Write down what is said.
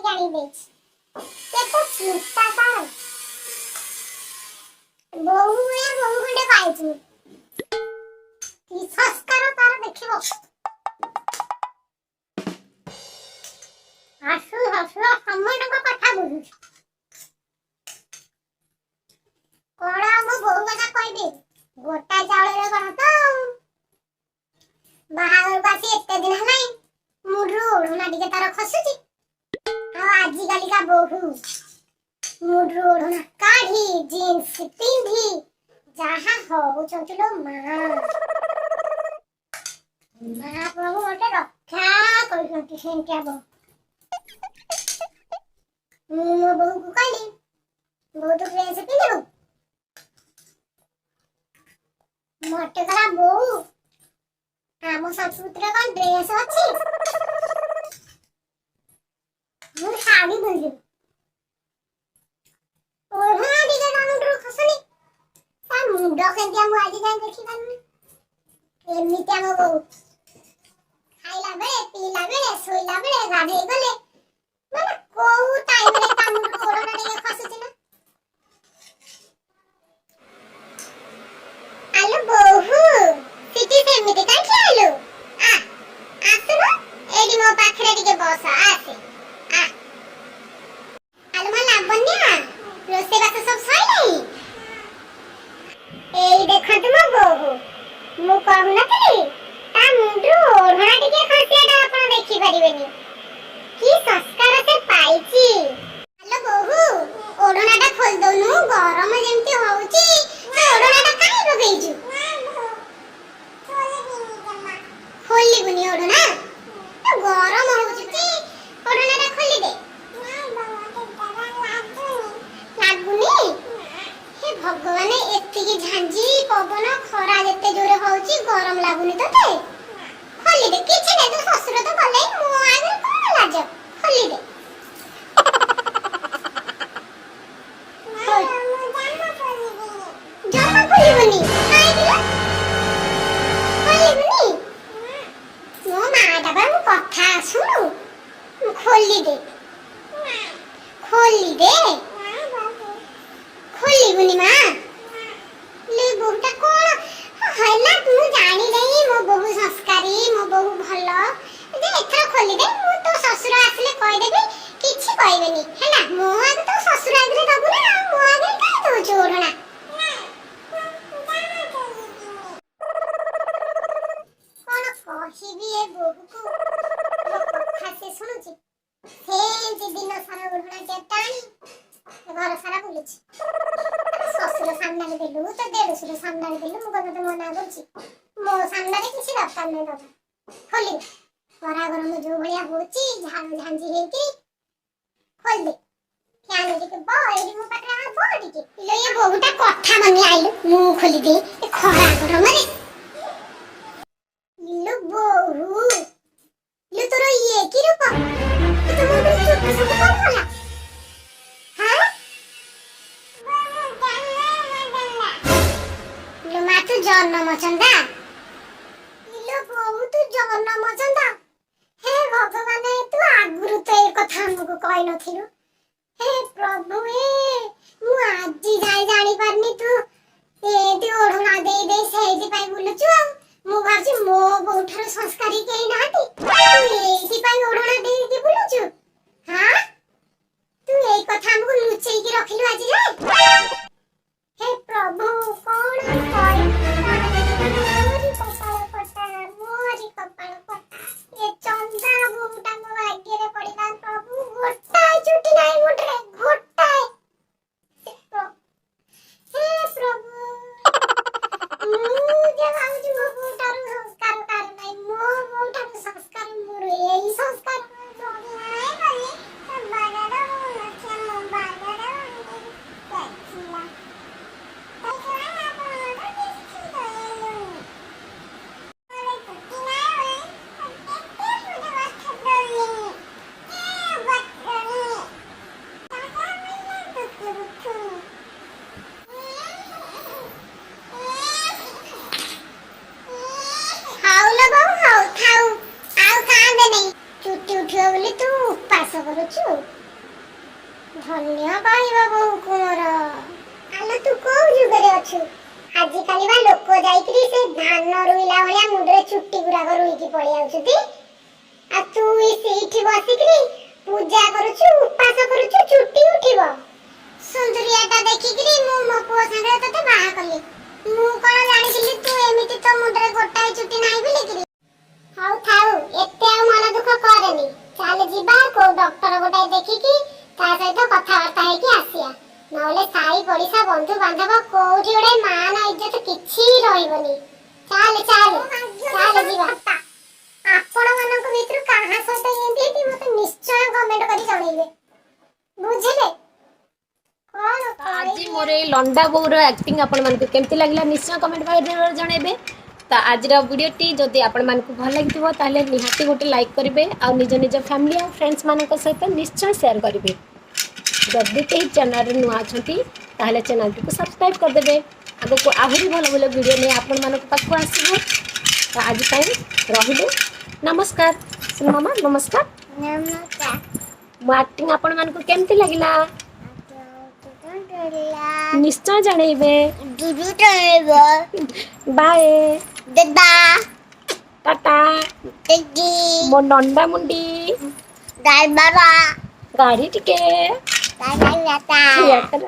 କିଣିକି ଆଣିକି ଦେଇଛି। କେତେ ଚିନ୍ତା ତାର। ବୋହୂ ଭଳିଆ ବୋହୂ ଖଣ୍ଡେ ପାଇଛି ମୁଁ। କି ସଂସ୍କାର ତାର ଦେଖିବ। ଶାଶୁ ଶ୍ୱଶୁର ସମସ୍ତଙ୍କ କଥା ବୁଝୁଛି। କଣ ଆଉ ମୋ ବୋହୂ କଥା କହିବି? ଗୋଟା ଚାଉଳରେ କଣ ତ ଆଉ। ବାହାଘରକୁ ଆସି ଏତେ ଦିନ ହେଲାଣି, ମୁଣ୍ଡରୁ ଓଢଣା ଟିକେ ତାର ଖସୁଛି? ଆଉ ଆଜିକାଲିକା ବୋହୂ ମୁଣ୍ଡରୁ ଓଢଣା କାଢି ଜିନ୍ସ ପିନ୍ଧି ଯାହା ହଉଛନ୍ତି ଲୋ ମା, ମହାପ୍ରଭୁ ମତେ ରକ୍ଷା କରୁଛନ୍ତି ସେମିତିଆ ବୋହୂ। ମୁଁ ମୋ ବୋହୂକୁ କହିଲି, ବୋହୂ, ତୁ ଡ୍ରେସ ପିନ୍ଧିବୁ? ମତେ କହିଲା, ବୋଉ, ଆମ ସଂସ୍କୃତିରେ କଣ ଡ୍ରେସ ଅଛି? ମୁଁ ଶାଢୀ ପିନ୍ଧିବି। ଓଢଣା ଟିକେ ତା ମୁଣ୍ଡରୁ ଖସୁନି। ତା ମୁଣ୍ଡ କେମିତିଆ ମୁଁ ଆଜି ଯାଏଁ ଦେଖିପାରୁନି। ଏମିତି ଆମ ବୋହୂ ଖାଇଲା ବେଳେ, ପିଇଲା ବେଳେ, ଶୋଇଲା ବେଳେ, ଗାଧେଇ ଗଲେ, ମାନେ କୋଉ ଟାଇମରେ ତା ମୁଣ୍ଡରୁ ଓଢଣା ଟିକେ ଖସୁଛି ନା? ଆଲୋ ବୋହୂ, ସେଠି ସେମିତି କାହିଁକି ଆଇଲୁ? ଆ, ଆସୁନୁ, ଏଇଠି ମୋ ପାଖରେ ଟିକେ ବସ। ଆସେ, ଆ। ଆଲୋ ମା ଲାବଣ୍ୟ, ରୋଷେଇ ବାସ ସବୁ ସଇଲାଣି? ଏଇ ଦେଖନ୍ତୁ ମୋ ବୋହୂ। ମୁଁ କହୁନଥିଲି, ତା ମୁଣ୍ଡରୁ ଓଢଣା ଟିକେ ଖସିବାଟା ଆପଣ ଦେଖିପାରିବେନି। କି ସଂସ୍କାର ସେ ପାଇଛି! ଆଲୋ ବୋହୂ, ଓଢଣାଟା ଖୋଲି ଦଉନୁ। ଗରମ ଯେମିତି ହଉଛି, ତୁ ଓଢଣାଟା କାହିଁ ପକେଇଛୁ? ଖୋଲିବୁନି ଓଢଣା? ତ ଗରମ ହଉଛି କି? ଓଢଣାଟା ଖୋଲିଦେ। ଲାଗୁନି? ହେ ଭଗବାନ, ଏତିକି ଝାଞ୍ଜି ପବନ, ଖରା ଯେତେ ଜୋରେ ହଉଛି, ଗରମ ଲାଗୁନି ତତେ? ଖୋଲିଦେ, କିଛି ନାହିଁ। ତୋ ଶ୍ୱଶୁର ତ ଗଲେ, ମୋ ଆଗରେ କଣ ଲାଜ? ଖୋଲିଦେ। ଜମା ଖୋଲିବୁନି? କାହିଁକି ଲୋ ଖୋଲିବୁନି? ମୋ ମାଟା ପା, ମୁଁ କଥା ଶୁଣୁ। ଖୋଲିଦେ, ଖୋଲିଦେ। ଖୋଲିବୁନି ମା? ଲେ, ବୋହୂଟା କଣ ହେଲା? ମୁଁ ଜାଣିନେଇ ମୋ ବୋହୂ ସଂସ୍କାରୀ, ମୋ ବୋହୂ ଭଲ ଯେ। ଏଥର ଖୋଲିଦେ। ମୁଁ ତୋ ଶ୍ୱଶୁର ଆସିଲେ କହିଦେବି, କିଛି କହିବେନି। ହେଲା, ମୋ ଆଗ ତୋ ଶ୍ୱଶୁର ଆଗରେ ଦବୁ ନା, ମୋ ଆଗରେ କାଇଁ ଦଉଛୁ ଓଢଣା? କଣ କହିବି ଏ ବୋହୂକୁ? ମୋ କଥା ସେ ଶୁଣୁଛି? ସେମିତି ଦିନ ସାରା ଓଢଣା ଟାଣି ଘର ସାରା ବୁଲୁଛି। ଶ୍ୱଶୁର ସାମ୍ନାରେ ଦେଲୁ, ତୋ ଦେଢଶୁର ସାମ୍ନାରେ ଦେଲୁ, ମୁଁ କଣ ତତେ ମନା କରୁଛି? ମୋ ସାମ୍ନାରେ କିଛି ଦରକାର ନାହିଁ ବାବା। ଖୋଲି। ଖରା ଗରମ ଯୋଉ ଭଳିଆ ହଉଛି, ଝାଳ ଝାଞ୍ଜି ହେଇକି, ଖୋଲିଦେ। ଫ୍ୟାନ ଟିକେ ବ, ଏଇଠି ମୋ ପାଖରେ ଆ, ବ ଟିକେ। ଇଲୋ, ଏ ବୋହୂଟା କଥା ମାନି। ଆଇଲୁ, ମୁଁ ଖୋଲିଦେ ଏ ଖରା ଗରମରେ। ଇଲୋ ବୋହୂ, ଇଲୋ, ତୋର ଇଏ କି ରୂପ? ଏ ତୋ ମୁଣ୍ଡରୁ ଚୁଟି ସବୁ କଣ ଗଲା? ହଁ ଇଲୋ ମା, ତୁ ଜନ୍ମ ଚନ୍ଦା। ଇଲୋ ବୋହୂ, ତୁ ଜନ୍ମ ଚନ୍ଦା। ହେ ଭଗବାନ, ତୁ ଆଗରୁ ତ ଏ କଥା ଆମକୁ କହିନଥିଲୁ। ହେ ପ୍ରଭୁ ହେ, ମୁଁ ଆଜି ଯାଏ ଜାଣିପାରୁନି। ତୁ ଏମିତି ଓଢଣା ଦେଇ ଦେଇ ସେଇଥିପାଇଁ ବୁଲୁଛୁ। ଆଉ ମୁଁ ଭାବୁଛି ମୋ ବୋଉଠାରୁ ସଂସ୍କାରୀ କେହି ନାହାନ୍ତି। ତୁ ଏଇଥିପାଇଁ ଓଢଣା ଦେଇକି ବୁଲୁଛୁ? ହଁ, ତୁ ଏଇ କଥା ଆମକୁ ଲୁଚେଇକି ରଖିଲୁ ଆଜି ଯାଏ। ହେ ପ୍ରଭୁ, କଣ କହିବି? ମୋରି କପାଳ ଫଟା, ମୋରି କପାଳ ଫଟା। ଏ ଚନ୍ଦା ବୋହୂଟା ମୋ ଭାଗ୍ୟରେ ପଡିଲା। ପ୍ରଭୁ, ଗୋଟାଏ ଚୁଟି ନାହିଁ ମୁଣ୍ଡରେ, ଗୋଟାଏ। ହେ ପ୍ରଭୁ, ମୁଁ ଯେ ଭାବୁଛି ମୋ ବୋଉଠାରୁ ସଂସ୍କାର କାହାର ନାହିଁ, ମୋ ବୋଉଠାରୁ ଚୁଟି ଉଠିବ ବୋଲି ତୁ ଉପାସ କରୁଛୁ। ଧନ୍ୟ କହିବ ବୋହୂକୁ ମୋର। ଆଲୋ, ତୁ କୋଉ ଯୁଗରେ ଅଛୁ? ଆଜିକାଲି ବା ଲୋକ ଯାଇକିରି ସେ ଧାନ ରୋଇଲା ଭଳିଆ ମୁଣ୍ଡରେ ଚୁଟି ଗୁଡାକ ରୋଇକି ପଳେଇ ଆଉଛନ୍ତି, ଆଉ ତୁ ଏଇ ସେଇଠି ବସିକିରି ପୂଜା କରୁଛୁ, ଉପାସ କରୁଛୁ, ଚୁଟି ଉଠିବ। ସୁନ୍ଦରିଆଟା ଦେଖିକିରି ମୁଁ ମୋ ପୁଅ ସାଙ୍ଗରେ ତତେ ବାହା କଲି। ମୁଁ କଣ ଜାଣିଥିଲି ତୁ ଏମିତି, ତୋ ମୁଣ୍ଡରେ ଗୋଟାଏ ଚୁଟି ନାହିଁ ବୋଲିକିରି। ହଉ ଥାଉ, ଏତେ ଆଉ ମନ ଦୁଃଖ କରେନି। ଚାଲ ଯିବା, କୋଉ ଡକ୍ଟର ଗୋଟାଏ ଦେଖିକି ତା ସହିତ କଥାବାର୍ତ୍ତା ହେଇକି ଆସିବା। ନହେଲେ ସାହି ପଡିଶା, ବନ୍ଧୁ ବାନ୍ଧବ, କୋଉଠି ଗୋଟେ ମାନ ଇଜ୍ଜତ କିଛି ରହିବନି। ଚାଲ ଚାଲ ଚାଲ ଯିବା। ଆପଣ ମାନଙ୍କ ଭିତରୁ କାହା ସହିତ ଏମିତି ହେଇଛି, ମତେ ନିଶ୍ଚୟ କମେଣ୍ଟ କରି ଜଣେଇବେ, ବୁଝିଲେ? କଣ ଆଜି କହିବି? ମୋର ଏଇ ଲଣ୍ଡା ବୋଉର ଆକ୍ଟିଂ ଆପଣମାନଙ୍କୁ କେମିତି ଲାଗିଲା, ନିଶ୍ଚୟ କମେଣ୍ଟ ମାଧ୍ୟମରେ ଜଣାଇବେ। ତ ଆଜିର ଭିଡ଼ିଓଟି ଯଦି ଆପଣମାନଙ୍କୁ ଭଲ ଲାଗିଥିବ, ତାହେଲେ ନିହାତି ଗୋଟେ ଲାଇକ୍ କରିବେ ଆଉ ନିଜ ନିଜ ଫ୍ୟାମିଲି ଆଉ ଫ୍ରେଣ୍ଡସ୍ ମାନଙ୍କ ସହିତ ନିଶ୍ଚୟ ସେୟାର କରିବେ। ଯଦି କେହି ଚ୍ୟାନେଲରେ ନୂଆ ଅଛନ୍ତି, ତାହେଲେ ଚ୍ୟାନେଲଟିକୁ ସବସ୍କ୍ରାଇବ୍ କରିଦେବେ। ଆଗକୁ ଆହୁରି ଭଲ ଭଲ ଭିଡ଼ିଓ ନେଇ ଆପଣମାନଙ୍କ ପାଖକୁ ଆସିବୁ। ତ ଆଜି ପାଇଁ ରହିଲୁ, ନମସ୍କାର। ମାମା, ନମସ୍କାର। ନମସ୍କାର। ମୋ ଆକ୍ଟିଂ ଆପଣମାନଙ୍କୁ କେମିତି ଲାଗିଲା, ନିଶ୍ଚୟ ଜଣେଇବେ। ବାଏ। ଦାଦା। ଟାଟା। ଦିଦି। ମୋ ନଣ୍ଡା ମୁଣ୍ଡି। ଡାଇବାର। ଗାଡ଼ି ଟିକେ ଦାଦା। ଠିଆ କର।